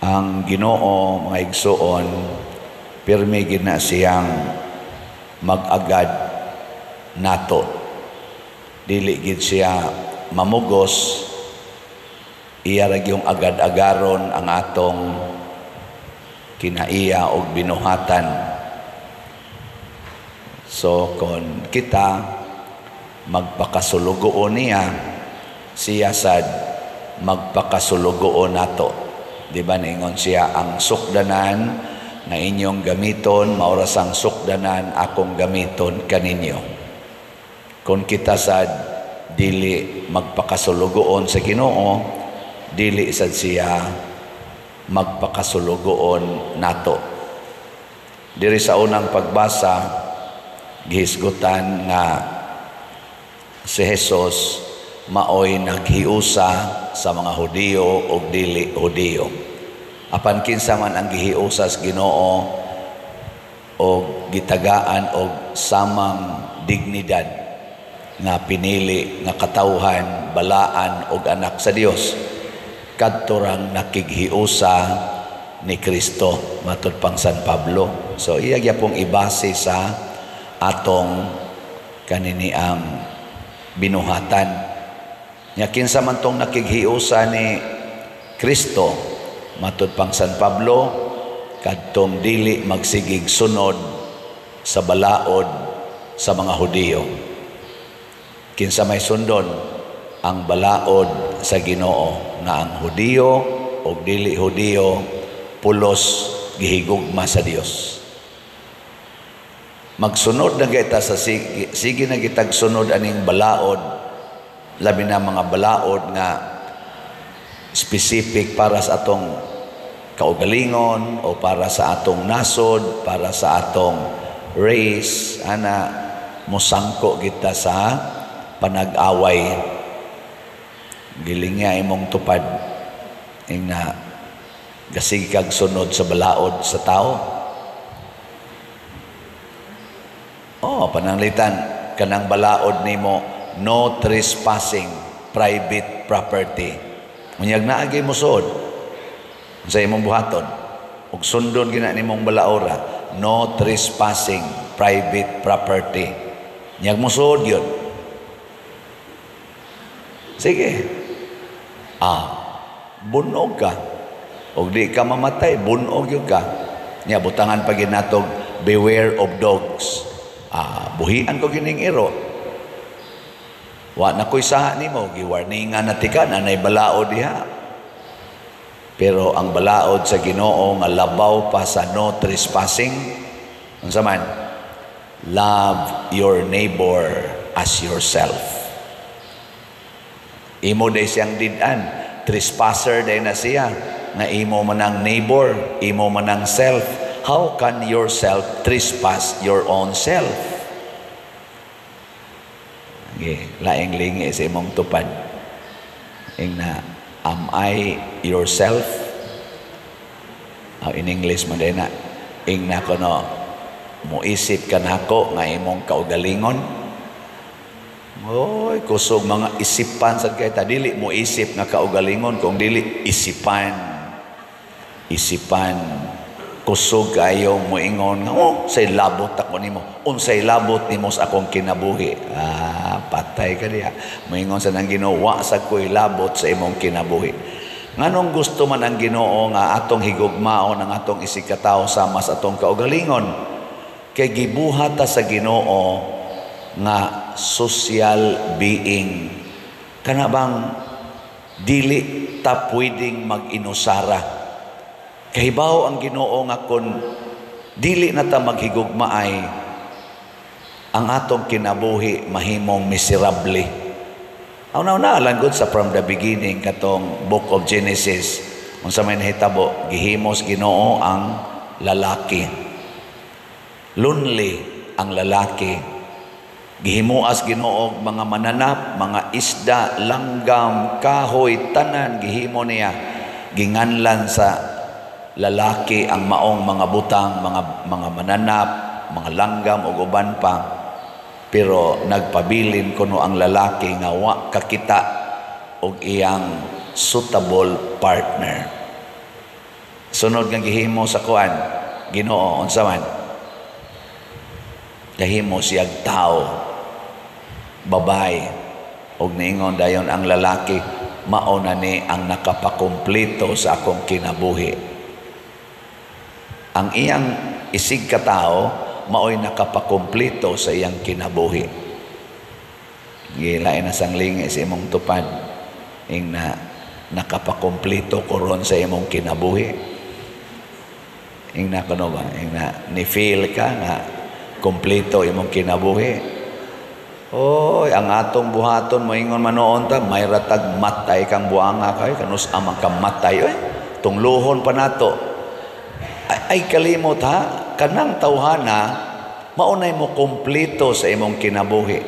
Ang Ginoo, mga igsuon, pirmi gid na siyang mag-agad nato. Dili gid siya mamugos, iya ra gyung agad-agaron ang atong kinaiya og binuhatan. So kon kita magpakasulugoon niya, siya sad magpakasulugoon nato. Di ba ningon siya, "Ang sukdanan nga inyong gamiton mao ra sang sukdanan akong gamiton kaninyo"? Kung kita sad dili magpakasulugoon sa Ginoo, dili sad siya magpakasulugoon nato. Diri sa unang pagbasa, gihisgutan nga si Jesus maoy naghiusa sa mga Hudiyo ug dili Hudiyo. Apan kinsa man ang gihiusa sa Ginoo og gitagaan og samang dignidad nga pinili nga katawhan, balaan og anak sa Dios, kadto rang nakighiusa ni Kristo, matud pang San Pablo. So iya gyapong ibase sa atong kaniniang binuhatan. Nya kinsa man tong nakighiusa ni Kristo, matud pang San Pablo, kadtong dili magsigig sunod sa balaod sa mga Hudiyo. Kinsa may sundon ang balaod sa Ginoo nga ang Hudiyo o dili Hudiyo pulos gihigugma sa Dios? Magsunod na kita sa sige, sige na kitag sunod aning balaod, labi na mga balaod nga specific para sa atong kaugalingon o para sa atong nasod, para sa atong race, ana, musangko kita sa panag-away. Giling nga imong tupad ing na gasig kag sunod sa balaod sa tao. Oh, pananglitan kanang balaod nimo, no trespassing private property. Unyag naagi mo suod sa imong buhaton ug sundon gina nimong balaora, no trespassing private property. Unyag mo suod yun. Sige. Ah, bunog ka. Og di ka mamatay, bunog yun ka. Nya butangan pa ginatog beware of dogs. Ah, buhian ko gining iro. Wa na ko'y saha nimo, giwarningan na tika na nay balaod diha. Pero ang balaod sa Ginoo nga labaw pa sa no trespassing, unsa man? Love your neighbor as yourself. Imo day siyang did-an, trespasser day na siya, nga imo man ang neighbor, imo man ang self. How can yourself trespass your own self? Okay, laing lingi sa imong tupad. Ing na, "Am I yourself?" Oh, in English man din na. Ing na kono, "Moisip ka nako nga imong kaugalingon?" Oy, kusog mga isipan sad kay ta. Dili mo isip nga kaugalingon, kung dili isipan. Isipan. Kusog kayo moingon nga, "Oh, say labot ako nimo. Unsay labot nimo sa akong kinabuhi?" Ah, patay ka diha. Moingon sa nang Ginoo, "Wa sa ko'y labot sa imong kinabuhi." Nganong gusto man ang Ginoo nga atong higugmaon ang atong isigkatawo sama sa atong kaugalingon? Kay gibuhat ta sa Ginoo nga social being. Kana bang dili ta pwedeng mag-inusara. Kahibaw ang Ginoo nga kun dili na ta maghigugmaay, ang atong kinabuhi mahimong miserable. Aw na lang sa from the beginning katong Book of Genesis, unsa may nahitabo, gihimos Ginoo ang lalaki. Lonely ang lalaki. Gihimuas Ginoo mga mananap, mga isda, langgam, kahoy, tanan gihimo niya. Ginganlan sa lalaki ang maong mga butang, mga mananap, mga langgam ug uban pa. Pero nagpabilin kuno ang lalaki nga wa kakita og iyang suitable partner. Sunod nga gihimo sa kuan, Ginoo, unsa man? Gahimo siyag tao, babay, ug niingon dayon ang lalaki, "Mao na ni ang nakapakumpleto sa akong kinabuhi." Ang iyang isig katao maoy nakapakumpleto sa iyang kinabuhi. Gilain na sang lingi sa imong tupad. Ing na nakapakumpleto ko ron sa imong kinabuhi. Ing na kuno ba? Ing na ni feel ka nga kompleto imong kinabuhi. Oy, ang atong buhaton, moingon manoon ta, may ratag matay kang buanga kay kanus amang ka matay oy. Tungluhon pa nato. Ay, ay kalimot ha, kanang tawhana maunay mo kompleto sa imong kinabuhi.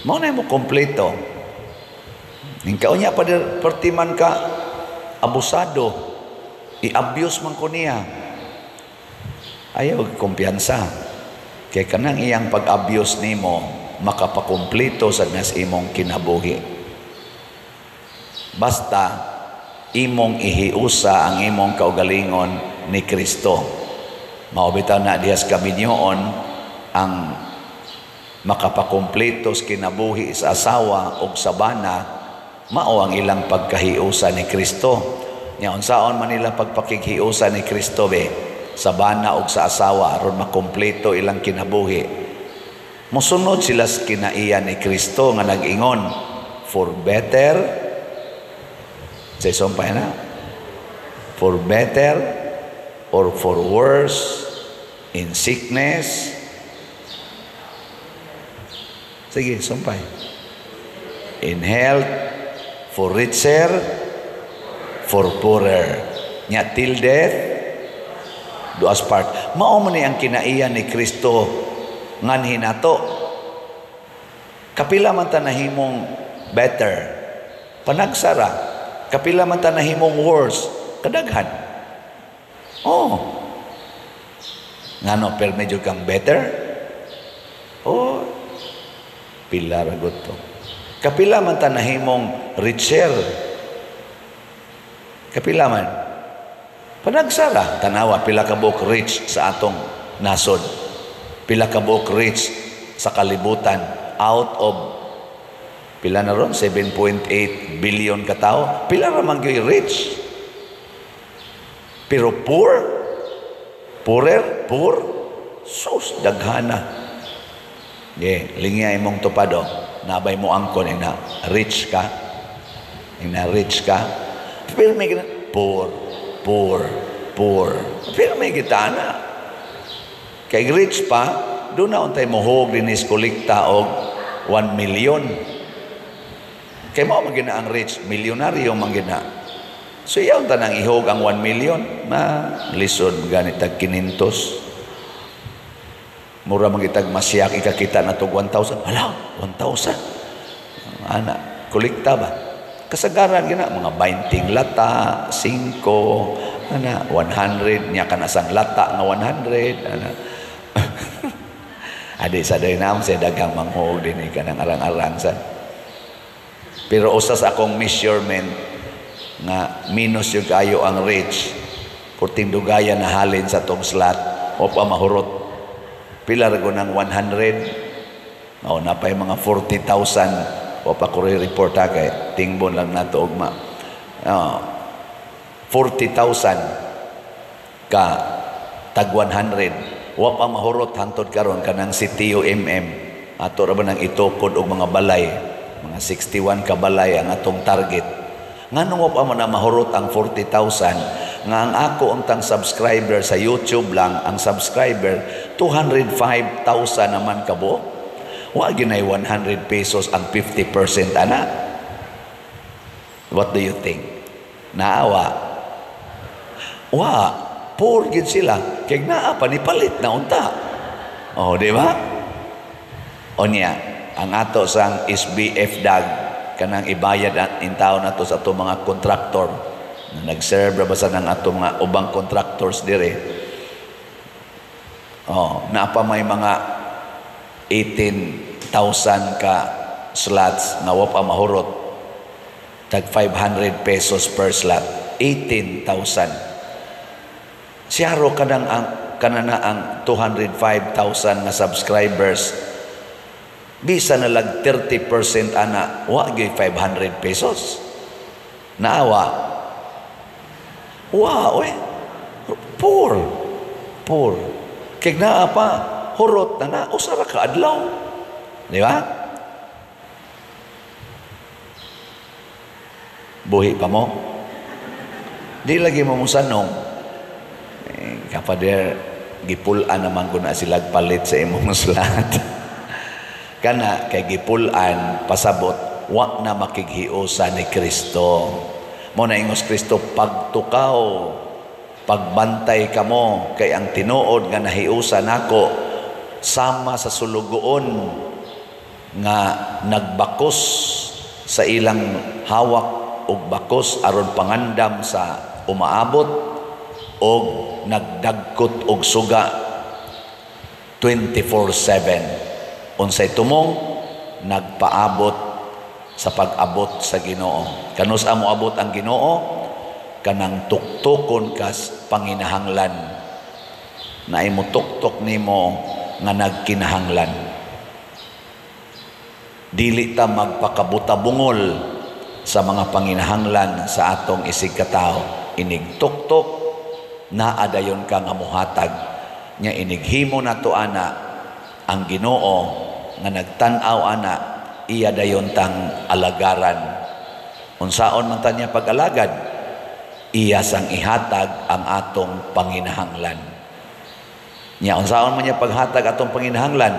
Maunay mo kompleto. Ning kaunya pa perti man ka abusado, i-abuse man ko niya. Ayaw kumpiyansa. Kay kanang iyang pag-abuse nimo makapakumpleto sa nas imong kinabuhi. Basta imong ihiusa ang imong kaugalingon ni Kristo. Mao bitaw na dihas kaminyoon, ang makapakumpleto sa kinabuhi sa asawa o sa bana mao ang ilang pagkahiusa ni Kristo. Nya unsaon man nila pagpakighiusa ni Kristo be sa bana o sa asawa aron makumpleto ilang kinabuhi? Mosunod sila sa kinaiya ni Kristo nga nag-ingon, "For better," sa sumpay na, "for better or for worse, in sickness," sige, sumpay, "in health, for richer, for poorer." Nya "till death do us part." Mao man ni ang kinaiya ni Kristo nganhi nato. Kapila man ta nahimong better? Panagsara. Kapila man ta nahimong worse? Kadaghan. Oh. Ngano pero medyo kang better? Oh. Pila ra gud to. Kapila man ta nahimong richer? Kapila man? Panagsara. Tanawa, pila ka buok rich sa atong nasod. Pila ka buok rich sa kalibutan. Out of pila na ron? 7.8 billion katao. Pila ra man gyud rich. Pero poor, poorer, poor, sus, daghana. Yeah, lingya imong tupado. Nabay mo angkon ina rich ka. Ina rich ka. Pero may gina, poor, poor, poor. Pero may kita na. Kay rich pa, doon na untay mohog dinis kolekta og 1 million. Kay mao man gina ang rich, milyonaryo man gina. So iyaw tanang ihog ang 1 million, ma lisod ganit tag 500. Mura man gitag masyak ikakita na tog 1,000. Hala, 1,000. Ana, kolekta ba? Kasagaran gina mga 20 lata, 5, ana 100 nya kana sang lata nga 100 ana. Adi sa day nam sa daghang manghog dinhi kanang arang-arang sa. Pero usas akong measurement nga minus yung kayo ang rich, purting dugaya na halin sa tong slot o pa mahurot. Pila ra ng 100? O napay mga 40,000 o pa ko report ha, kay tingbon lang nato ugma. Oh, 40,000 ka tag 100 wa pa mahurot hantod karon. Kanang si Tio MM, ato ra ba nang itukod og mga balay, mga 61 ka balay ang atong target. Nganong wa pa man na mahurot ang 40,000 nga ang ako untang subscriber sa YouTube lang, ang subscriber 205,000 naman kabuok? Wa ginay 100 pesos ang 50% ana. What do you think? Naawa wa poor gid sila kay naa pa ni palit na unta. Oh, di ba? Onya ang ato sang SBF dag kanang ibayad at intaw nato sa ato mga kontraktor na nag-serve ra ba sa nang ato mga ubang contractors dire. Oh, naa pa may mga 18,000 ka slots nga wa pa mahurot, tag 500 pesos per slot, 18,000. Siyaro kanang ang kanana ang 205,000 nga subscribers, bisa na lag 30% ana, wa gyud 500 pesos. Naawa wa oy, poor poor kay naa pa, hurot na na usa ra ka adlaw, di ba? Buhi pa mo, di lagi mo musanong eh, kapader, gipulaan naman ko na sila palit sa imong slot. Kana kay gipulaan, pasabot wa na makighiusa ni Kristo. Mo na ingos Kristo, pagtukaw, pagbantay kamo, kay ang tinuod nga nahiusa nako sama sa sulugoon nga nagbakos sa ilang hawak og bakos aron pangandam sa umaabot og nagdagkot og suga 24/7. Unsay tumong? Nagpaabot sa pag-abot sa Ginoo. Kanus amo abot ang Ginoo? Kanang tuktukon kas panginahanglan. Naay mo tuktok nimo nga nagkinahanglan. Dili ta magpakabutabungol sa mga panginahanglan sa atong isig katawo. Inig tuktok, naa dayon ka nga muhatag. Nya inighimo nato ana, ang Ginoo nga nagtan-aw ana, iya dayon tang alagaran. Unsaon man ta niya pag-alagad, iya sang ihatag ang atong panginahanglan. Nya unsaon man niya paghatag atong panginahanglan?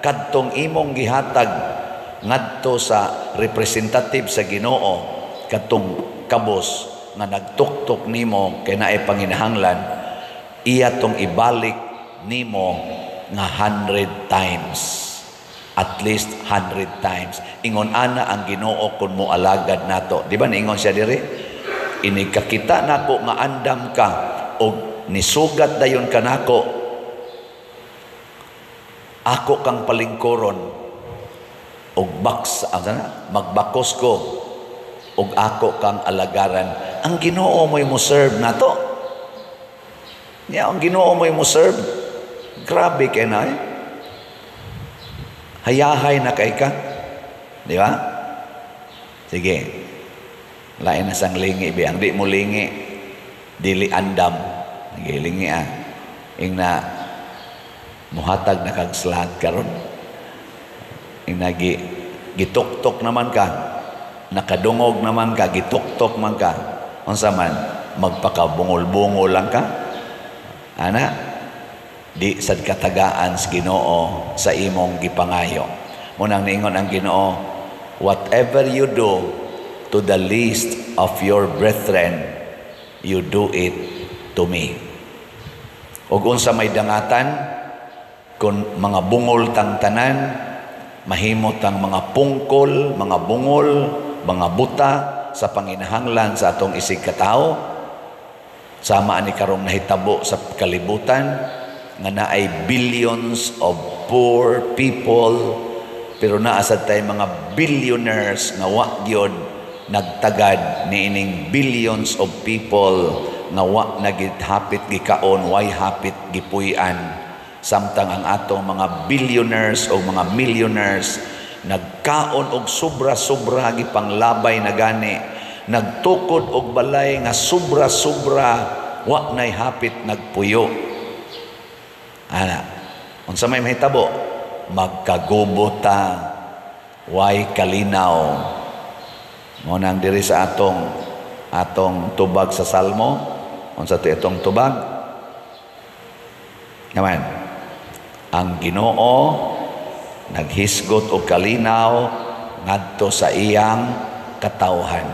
Kadtong imong gihatag ngadto sa representative sa Ginoo, kadtong kabos nga nagtuktok nimo kay naay panginahanglan, iya tong ibalik nimo nga 100 times. At least 100 times. Ingon ana ang Ginoo kun mo alagad nato. Di ba niingon siya diri? Inig kakita nako nga andam ka og nisugat dayon ka nako, ako kang palingkuron og baks, magbakos ko og ako kang alagaran. Ang Ginoo mo'y mo serve nato. Nya ang Ginoo mo'y mo serve. Grabe kay na eh. Hayahay na kay ka. Di ba? Sige. Lain na sang lingi bi. Ang di mo lingi, dili andam. Sige, lingi ah. Ingna muhatag na kag slot karon. Ingna gituktok naman ka. Nakadungog naman ka, gituktok man ka. Unsa man, magpakabungol-bungol lang ka. Ana, di sad katagaan sa Ginoo sa imong gipangayo. Munang niingon ang Ginoo, whatever you do to the least of your brethren, you do it to me. Ug unsa may dangatan kung mga bungol tang tanan, mahimot ang mga pungkol, mga bungol, mga buta sa panginahanglan sa atong isig katawo. Sama ani karong nahitabo sa kalibutan nga naay billions of poor people, pero naa sad tay mga billionaires nga wa gyud nagtagad niining billions of people nga wa na hapit gikaon, way hapit gipuy-an. Samtang ang atong mga billionaires o mga millionaires nagkaon og sobra-sobra, gipanglabay na gani, nagtukod og balay nga sobra-sobra, wa nay hapit nagpuyo. Ana, unsa may mahitabo? Magkagubo ta, way kalinaw. Mo nang diri sa atong atong tubag sa Salmo, unsa to itong tubag? Naman, ang Ginoo naghisgot og kalinaw ngadto sa iyang katawhan.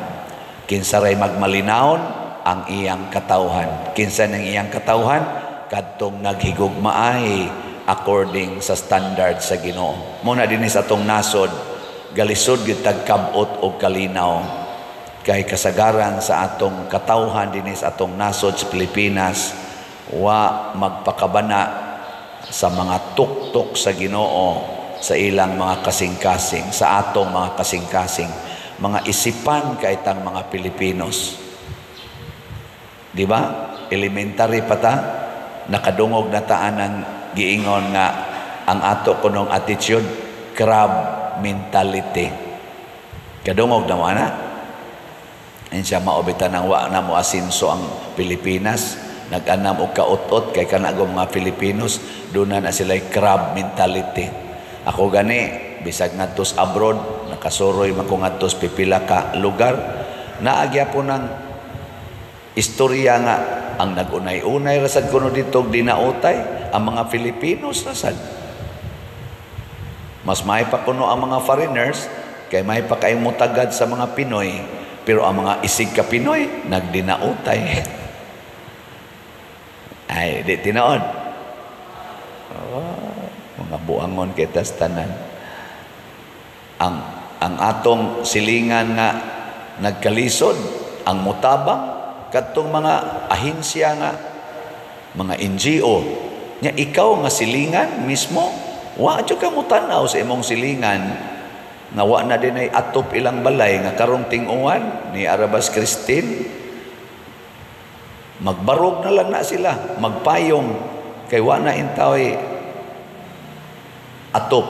Kinsa ray magmalinawon? Ang iyang katawhan. Kinsa nang iyang katawhan? Kadtong naghigugmaay according sa standard sa Ginoo. Muna dinhi sa atong nasod, galisod gyud tagkab-ot og kalinaw. Kay kasagaran sa atong katawhan dinhi sa atong nasod sa Pilipinas, wa magpakabana sa mga tuktok sa Ginoo sa ilang mga kasing-kasing, sa atong mga kasing-kasing, mga isipan kay tang mga Pilipinos. Di ba? Elementary pa ta, Nakadungog na ta anang giingon nga ang ato kunong attitude, crab mentality. Kadungog na mo ana? Siya mao bitaw nang wa na mo asinso ang Pilipinas. Nag-anam og kautot kay kana mga Filipinos duna na sila crab mentality. Ako gani, bisag ngadtos abroad, nakasuroy man ko ngadtos pipila ka lugar, naa gyapon ng istorya nga ang nag-unay-unay rasad kuno dito dinautay ang mga Filipinos rasad. Mas may pa kuno ang mga foreigners kay may pa kay mutagad sa mga Pinoy, pero ang mga isig ka Pinoy nagdinautay. Ay, di tinuod. Oh, mga buangon kita tanan. Ang atong silingan nga nagkalisod, ang mutabang kadtong mga ahensya nga mga NGO nya, ikaw nga silingan mismo, wa jud ka motan-aw sa imong silingan nga wa na din ay atop ilang balay nga karong ting-uwan ni Arabas Christine, magbarog na lang na sila, magpayong kay wa na intaway atop.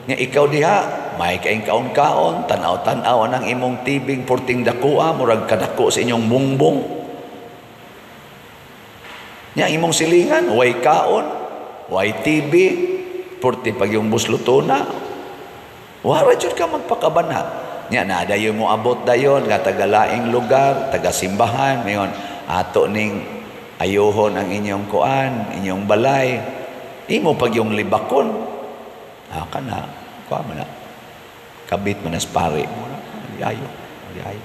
Nga ikaw diha may kaing kaon-kaon, tan-aw-tan-aw ang imong tibing porting dakoa, murag kadako sa inyong bungbong. Nya imong silingan way kaon, way TV, porti pag yung buslutona, wara jud ka magpakabana. Nya na dayon mo abot dayon nga taga-laing lugar, taga simbahan, mayon ato ning ayuhon ang inyong kuan, inyong balay. Imo pag yung libakon. Ah, kana, kuan man na. Kabit man as pare mo na. Ayo, ayo.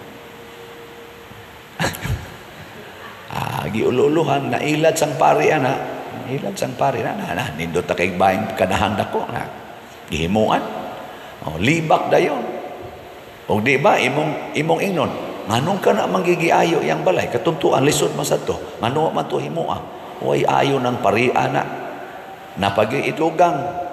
Ah, giululuhan nailad sang pare ana. Nailad sang pare na na, na nindot ta kay bahin kanahang dako na. Gihimuan. Oh, libak dayon. Og di ba imong ingnon, nganong ka na manggigiayo yang balay, katuntuan lisod man sad to. Ngano man to himoa? Way ayo ng pari ana. Napagi itugang.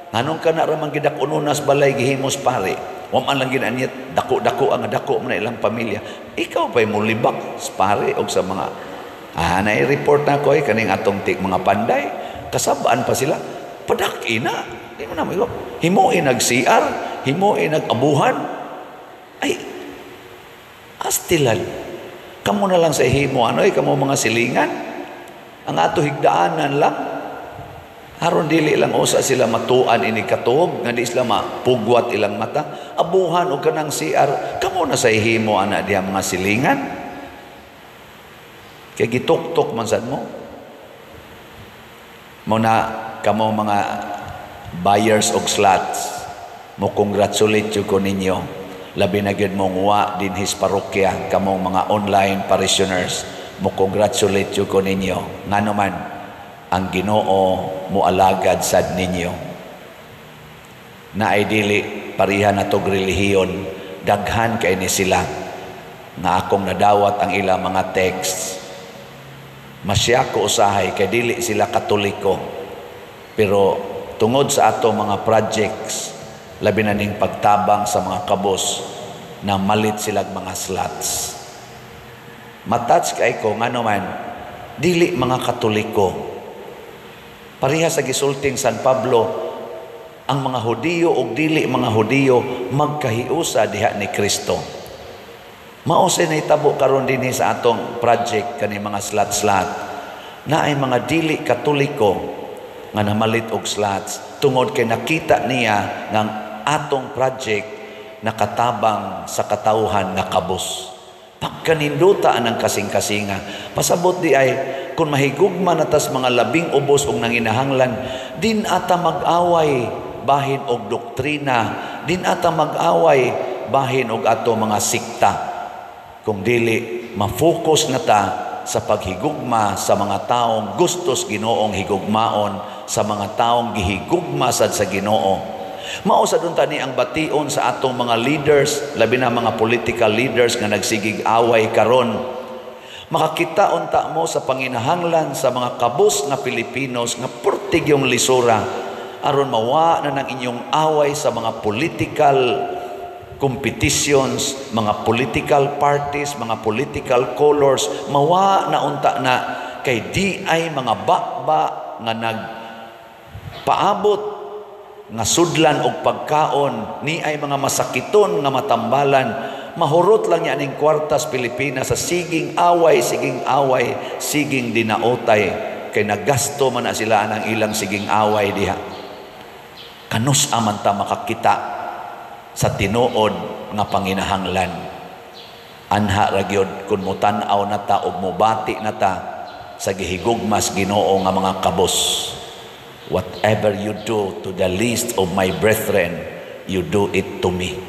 Nganong ka na ra man gidak-unonas balay gihimos pare. Wa man lang ginanyat dako-dako ang dako man na ilang pamilya. Ikaw pa'y mulibak sa pare og sa mga na-report na ko kaning atong tik mga panday, kasabaan pa sila. Padak-ina. Di mo na mo himuin nag CR, himuin nag abuhan. Ay, astilan. Kamo na lang sa himo ano ay kamo mga silingan. Ang ato higdaanan lang. Aron dili lang usa sila matuan ini katuog nga di sila mapugwat ilang mata. Abuhan og kanang CR, kamo na sa himo ana diha mga silingan. Kay gituktok man sad mo. Mo na kamo mga buyers og slots, mo congratulate jud ko ninyo. Labi na gyud mong wa dinhis parokya kamong mga online parishioners, mo congratulate jud ko ninyo. Ngano man ang Ginoo moalagad sad ninyo. Naay dili pareha na tog relihiyon, daghan kay ni sila nga akong nadawat ang ilang mga texts. Masya ko usahay kay dili sila Katoliko, pero tungod sa ato mga projects, labi na ning pagtabang sa mga kabos, na malit silag mga slots. Matouch kay ko ngano man dili mga Katoliko. Pareha sa gisulting San Pablo, ang mga Hudiyo og dili mga Hudiyo magkahiusa diha ni Kristo. Mao say nahitabo karon dinhi sa atong project kani mga slot-slot, naay mga dili Katoliko nga namalit og slots tungod kay nakita niya nga ang atong project nakatabang sa katawhan nga kabus. Pagkaninduta ang kasing-kasinga. Pasabot di ay kung mahigugma na tas mga labing ubos og nanginahanglan, din ata mag-away bahin og doktrina, din ata mag-away bahin og ato mga sikta. Kung dili ma-focus na ta sa paghigugma sa mga taong gustos Ginoong higugmaon, sa mga taong gihigugma sad sa Ginoo. Mao sa unta ni ang bation sa atong mga leaders, labi na mga political leaders nga nagsigig away karon. Makakita unta mo sa panginahanglan sa mga kabus nga Pilipinos nga purtig yung lisura aron mawa na ng inyong away sa mga political competitions, mga political parties, mga political colors, mawa na unta na kay Kay diay mga baba nga nag paabot nga sudlan og pagkaon, niay mga masakiton nga matambalan. Mahurot lang niya aning kwartas Pilipinas sa siging away, siging away, siging dinaotay, kay nagasto man na sila anang ilang siging away diha. Kanus-a man ta makakita sa tinuod nga panginahanglan? Anha ra gyud kun motan-aw na ta ug mobati na ta sa gihigugmas Ginoo nga mga kabos. "Whatever you do to the least of my brethren, you do it to me."